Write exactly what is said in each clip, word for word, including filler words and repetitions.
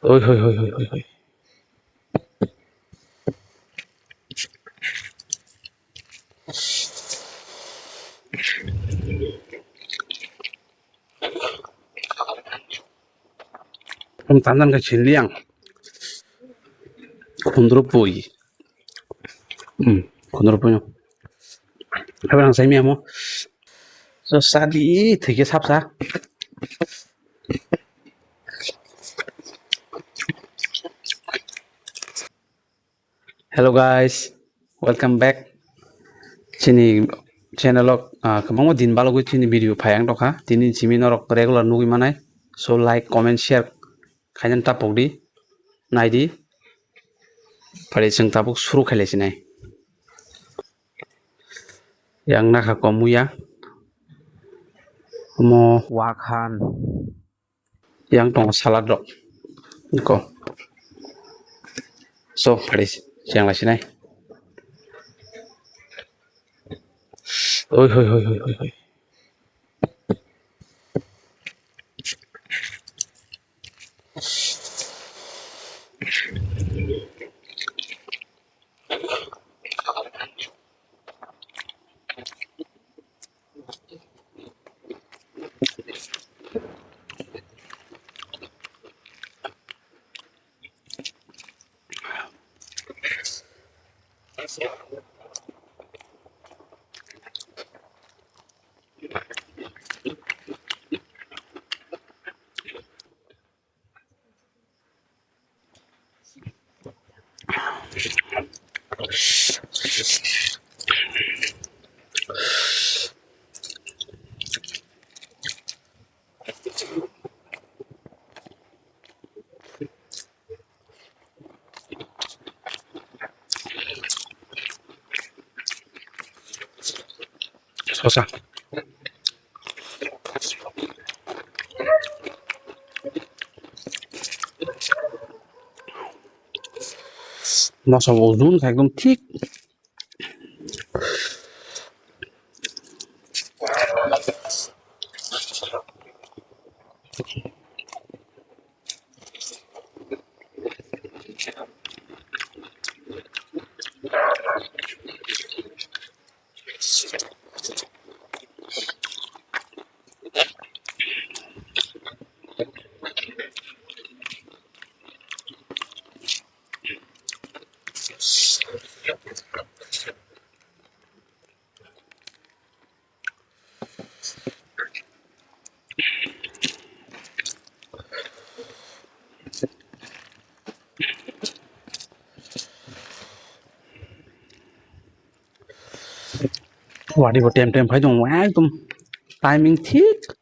Oi, hoi, hoi, hoi, hoi, hoi. Om tandan ka chili ang. Khundro pui. Hmm, khundro pui. Apa nang sai mi amo? So sadi thike sapsa. Hello guys, welcome back. Chini channel o, ah, kwbangma din balogwi chini video phai ang tongkha. Tini chimi norok regular nugwi manai. So like, comment, share khainani tapok di, nai di. Pare chwng tabuk suru khailai sinai. Yang nakha komuya. Omo wakhan. Yang tongo salad rok. Ko. So, pare chwng lai sinai. Oi, hoi, hoi, hoi, hoi, hoi. Sosa. Moso bo ujun kha ekdom thik. Wadi bo tem tem phai tongo, ekdom timing thik.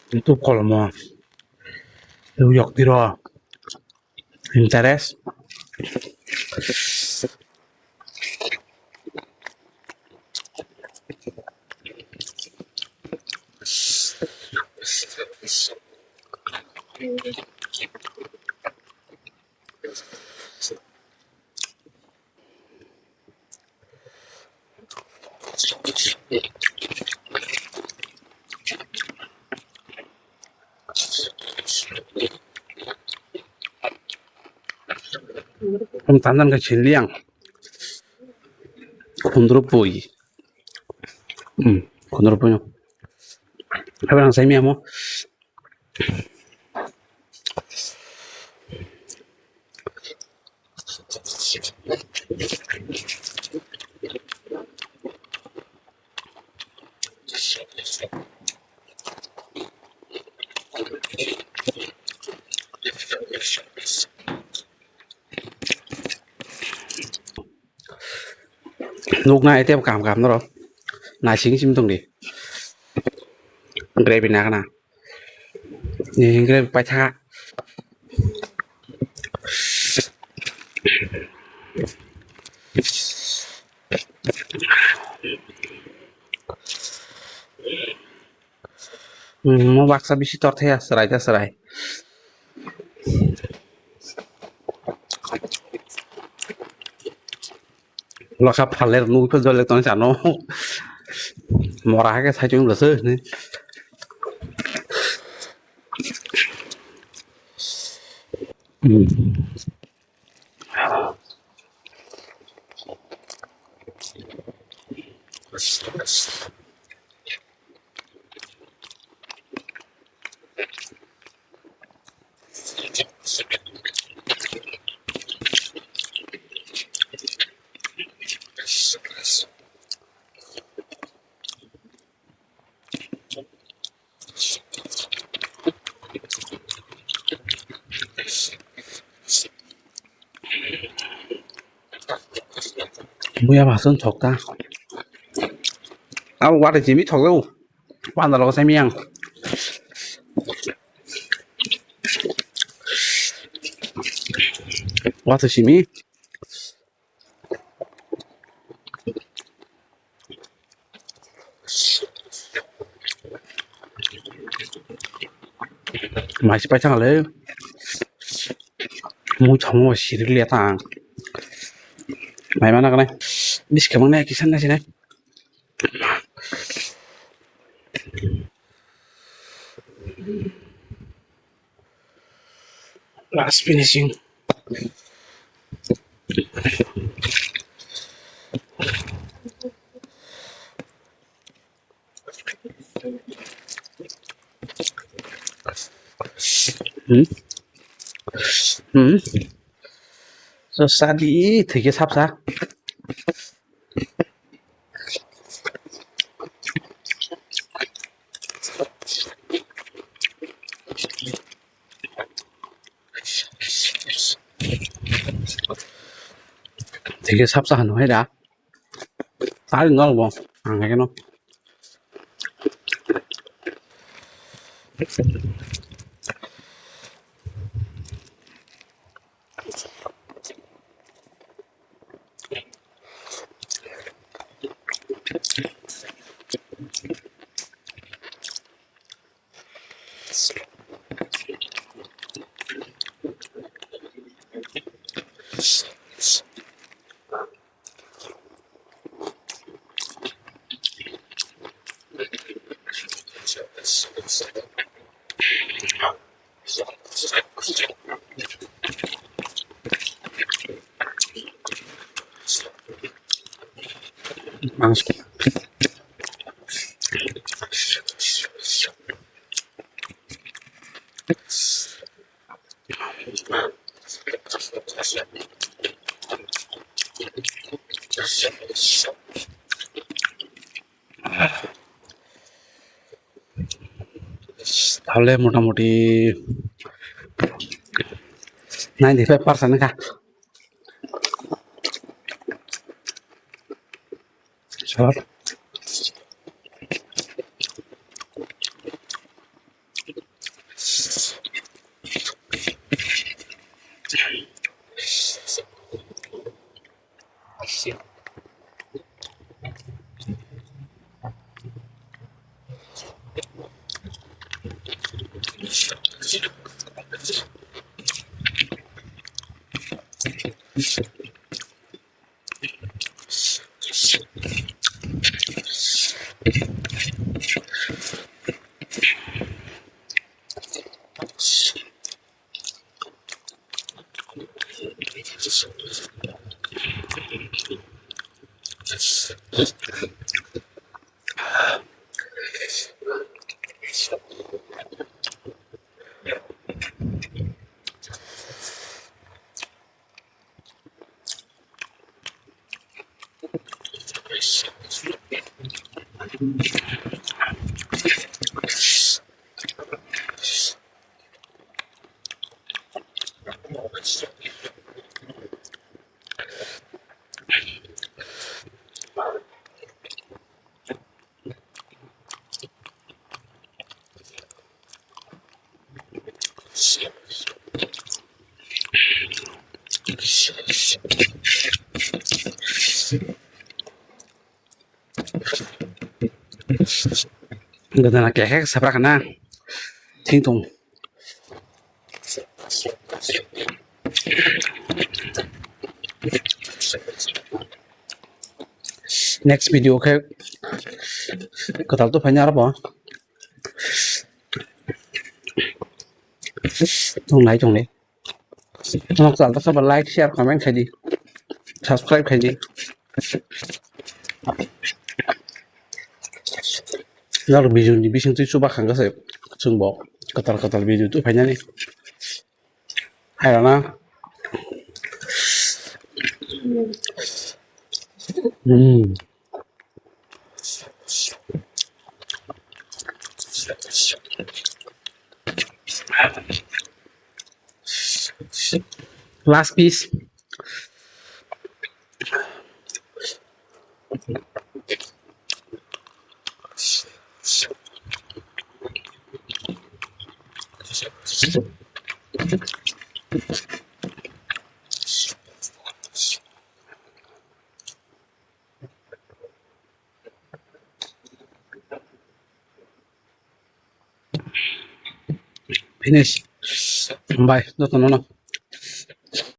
Itu kolmo. Itu yok tiro. Interest. Ang tandan ka chili ang. Khundro pui. Hmm, khundro pui no. Habar ang sai mi amo. Nukna ete kam kam noro. Naising sim tong di. Gravy na kana. Ni gravy paitha. Hmm, mo baksa bisi torthaya, serai ta serai. Lokha phaler nugwi pha jole tong sano. Mora hake sai chung lase. Hmm. Buya masung thok ta. Abo watwi simi thok jago. Panda logo simi yang. Watwi simi. Mai se paithang le. Mui thangmo siri le tang. Mai mana kanai. Biskhe mangnai kisan na sinai. Last finishing. Hmm? Hmm? So, sadi, thike sapsa. Thike sapsa hanu hai da. Sari nol bo. Ang hai no. Mangso. Tahole motamuti ninety five percent wngkha. Salad. Gana kehek sapra kana. Thing tong. Next video khe kwtal to phai naro bo. Tong nai tong ni. Nok chal ta saba like, share, comment khai di. Subscribe khai di. Nok video ni bising twi chuba khang khe se chwng bo kwtal kwtal video tu phai nani. Hai rana. Hmm. Last piece. Finish. Bye. Jotono no.